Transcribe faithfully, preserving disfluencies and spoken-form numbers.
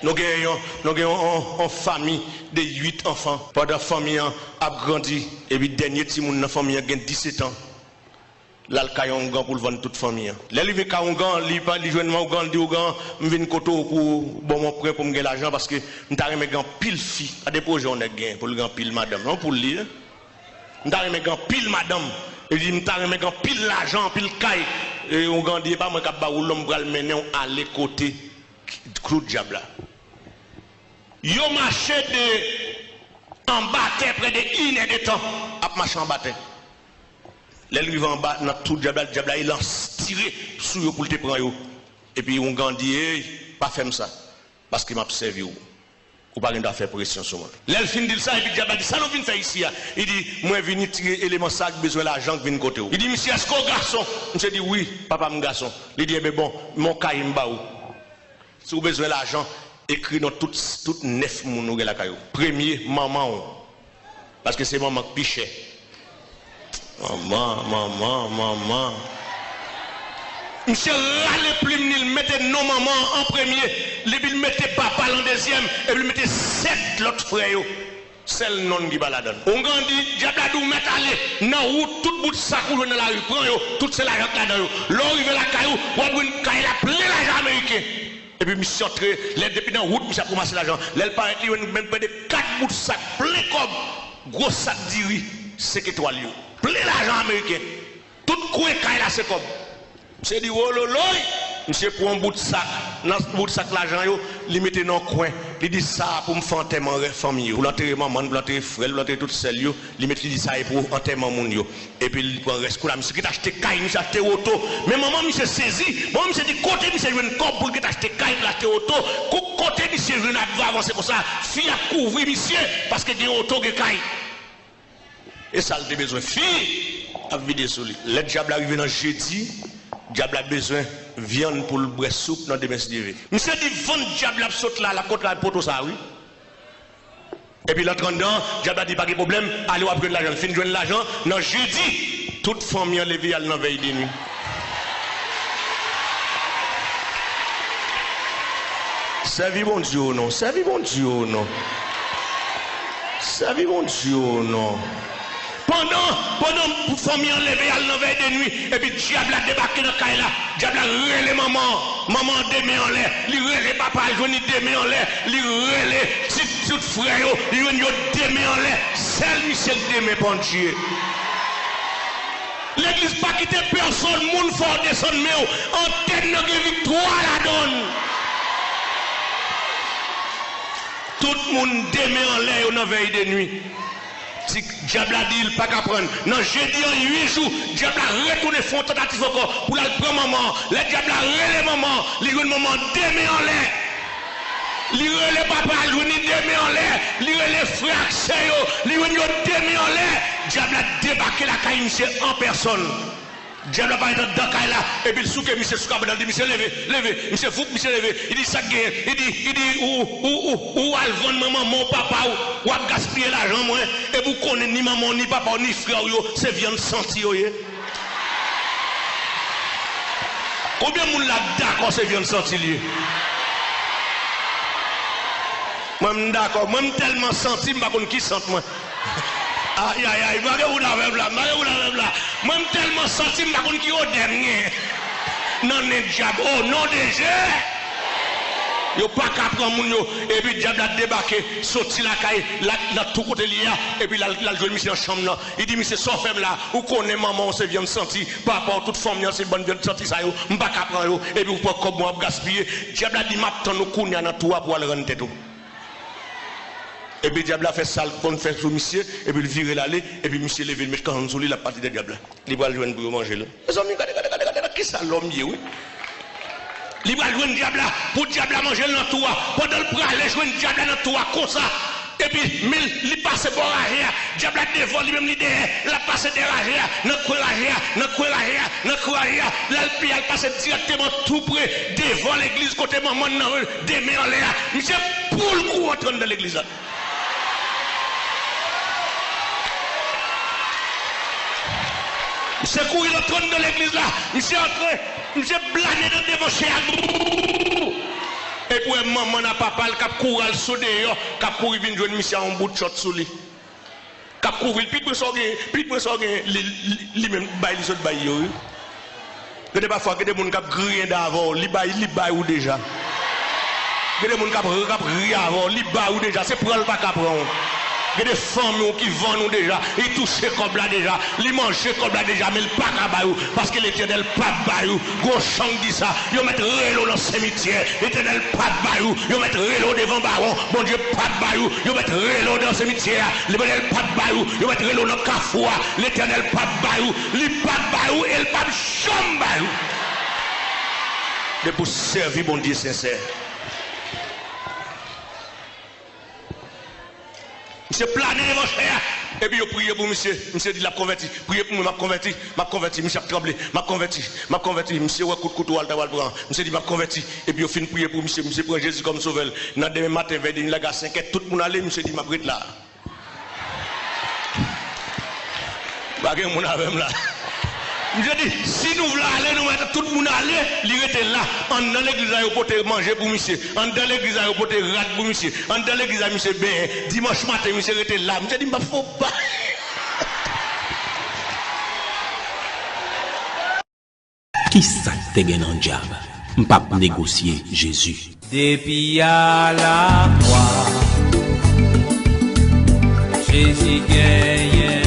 Nou gen yon, nou gen yon, yon, yon fanmi de uit anfan. Pandan fanmi an ap grandi, epi dènye timoun nan fanmi an gen disèt an, l al kay yon oungan pou l vann tout fanmi an. Lè l rive kay oungan, li pa, li jwenn oungan, li di oungan, "M vin kote w pou ban m yon prè pou m gen lajan, paske m ta renmen gen anpil fi." Gade pwojè yon nèg gen pou l gen anpil madanm. Yon poul li ye. "M ta renmen gen anpil madanm." Li di, "M ta renmen gen anpil lajan, anpil kay." E oungan di, "E pa mwen k ap ba w, non, m pral mennen w ale kote klou dyab la." Yo mache de anba tè prè de inèdtan ap mache anba tè. Lè l rive anba, nan twou dyab la, dyab la, li lans tire sou yo pou l te pran yo. Epi oungan di, "Ey, pa fè m sa, paske m ap sèvi w. Ou pa gen dwa fè presyon sou mwen." Lè l fin di l sa, epi dyab la di, "Sa nou vin fè isi a?" Li di, "Mwen vin tire eleman sa k bezwen lajan k vin kote w." Li di, "Misye, èske w gason?" Misye di, "Wi, papa m gason." Li di, "Ebyen bon, men yon kaye m ba ou. Si w bezwen lajan, ekri non tout, tout nèf moun ou gen lakay ou. Premye, manman w. Paske se manman k pi chè." Manman, manman, manman. Misye rale plim li, l mete non manman an an premye, epi l mete papa l an dezyèm, epi l mete sèt lòt frè yo. Sèl non ki pa ladan l. Oungan di, dyab la di w mèt ale, nan wout, tout bout sak ou jwenn nan lari, pran yo, tout se lajan k ladan yo. Lè w rive lakay ou, w ap jwenn kay la plen lajan ameriken. Epi misye antre, lè depi nan wout, misye ap ranmase lajan. Lè l parèt, li jwenn menm prè de kat bout sak plen kòb, gwo sak diri, senk etwal yo. Plen lajan ameriken. Tout kwen kay la se kòb. Misye di, "Wololoy!" Misye pran yon bout sak. Nan bout sak lajan yo, li mete nan yon kwen. Li di, "Sa a pou m fè antèman rè fanmi yo. Pou l antere manman l, pou l antere frè l, pou l antere tout sè l yo." Li mete, li di, "Sa a e pou antèman moun yo." Epi li pran rès. Kounye a, misye gentan achte kay, misye achte oto. Men manman misye sezi. Manman misye di, kote misye jwenn kòb pou l gentan achte kay, pou l achte oto? Ko-, kote misye jwenn ap avanse konsa? Fi ap kouvri misye, paske gen oto, gen kay. E sa l te bezwen. Fi ap vide sou li. Lè dyab la rive nan jedi, dyab la bezwen vyann pou l bwè soup nan demen si Dye vle. Misye di, vann dyab la ap sot la, l ap kontre ak poto sa a, wi. Epi l antre anndan, dyab la di, "Pa gen pwoblèm, ale w ap jwenn lajan." L fin jwenn lajan, nan jedi, tout fanmi an leve al nan vèy de nwi. Sèvi Bondye w non, sèvi Bondye w non. Sèvi Bondye w non. Pandan, pandan fanmi an leve al nan vèy de nwi, epi dyab la debake nan kay la, dyab la rele manman an, manman an de men anlè, li rele papa a, l jwenn li de men anlè, li rele ti, tout frè yo, li jwenn yo de men anlè, sèl misye k de men pandye. Legliz pa kite pèsonn moun fè w desann men w. Antèn nan gen viktwa ladan l. Tout moun de men anlè yo nan vèy de nwi. Ti dyab la di l pa ka pran. Nan jedi an, uit jou, dyab la retounen fè yon tantativ ankò pou l al pran manman an. Lè dyab la rele manman an, li jwenn manman an de men anlè. Li rele papa a, l jwenn li de men anlè. Li rele frè ak sè yo, li jwenn yo de men anlè. Dyab la debake lakay misye an pèsonn. Dyab la parèt anndan kay la, epi l souke misye sou kabann nan, l di, "Misye, leve, leve." Misye, voup, misye leve. Li di, "Sa k genyen?" Li di, li di, "Ou, ou, ou, ou al vann mwen manman w, papa w, w ap gaspiye lajan mwen, epi w konnen ni manman w, ni papa w, ni frè w yo, se vyann santi yo ye." Konbyen moun la k dakò se vyann santi l ye? Mwen, m dakò. Mwen, m tèlman santi, m pa konn ki sant mwen. Ay, ay, ay, m pa gen wout avè m la, m pa gen wout avè m la. Mwen, m tèlman santi, m pa konn ki odè m gen. Nan nen dyab, o non de Je! Yo pa ka pran moun yo. Epi dyab la debake, soti lakay, la, nan tou kote li ye a, epi l al, l al jwenn misye nan chanm nan. Li di, "Misye, sa w fè m la? Ou konnen manman w se vyann santi, papa w, tout fanmi an se bann vyann santi sa yo, m pa ka pran yo, epi w pran kòb mwen w ap gaspiye." Dyab la di, "M ap tann ou kounye a nan twou a pou w al rann tèt ou." Epi dyab la fè sa l konn fè sou misye, epi l vire l ale, epi misye leve, l met kanson sou li, l ap pati dèyè dyab la. Li pral jwenn pou yo manje l. Mezanmi, gade, gade, gade, gade, gade kisa lòm ye, wi. Li pral jwenn dyab la, pou dyab la manje l nan twou a. Pandan l prale jwenn dyab la nan twou a konsa, epi men l, li pase bò raje a, dyab la devan, li menm li dèyè, l ap pase dèyè raje a, nan kwen raje a, nan kwen raje a, nan kwen raje a, l al pi al pase dirèkteman tou pre devan legliz kote manman n nan de men anlè a. Misye poul kou antre anndan legliz la. Misye kouri antre anndan legliz la. Misye antre. Misye blame nan devan chè a. Epi w wè manman l ak papa l k ap kouri al sou deyò, k ap kouri vin jwenn misye a yon bout chòt sou li. K ap kouvri l, pitit mwen sa w genyen, pitit mwen sa w genyen, li, li, li menm bay li sot bay yo, wi. Gen de pafwa, gen de moun k ap griyen avè w, li bay, li bay ou deja. Gen de moun k ap, k ap ri avè w, li bay ou deja, se pran l pa ka pran w. Gen de fanmi w ki vann ou deja, li touche kòb la deja, li manje kòb la deja, men l pa ka bay ou, paske Letènèl p ap bay ou. Gwo chan di sa, yo mèt rele w nan simityè, Letènèl p ap bay ou, yo mèt rele w devan bawon, Bondye p ap bay ou, yo mèt rele w nan simityè a, Letènèl p ap bay ou, yo mèt rele w nan kafou a, Letènèl p ap bay ou, li p ap bay ou e l p ap janm bay ou. Depi w sèvi Bondye sensè. Misye plane devan chè a. Epi yo priye pou misye. Misye di l ap konvèti. Priye pou mwen, m ap konvèti. M ap konvèti. Misye ap tranble. M ap konvèti. M ap konvèti. Misye wè kout kouto a l ta pral pran. Misye di, m ap konvèti. Epi yo fin priye pou misye. Misye pran Jezi kòm sovè l. Nan demen maten, vèdemi lage a senkè, tout moun ale. Misye di, m ap ret la. Pa gen moun avè m la. Misye di, si nou vle ale, nou mèt tout moun ale, li rete la. Anndan legliz la, yo pote manje pou misye. Anndan legliz la, yo pote rad pou misye. Anndan legliz la, misye benyen. Dimanch maten, misye rete la. Misye di, m p ap fè w pa. Kisa k te gen nan djab? M p ap negosye Jezi. Depi a lakwa, Jezi genyen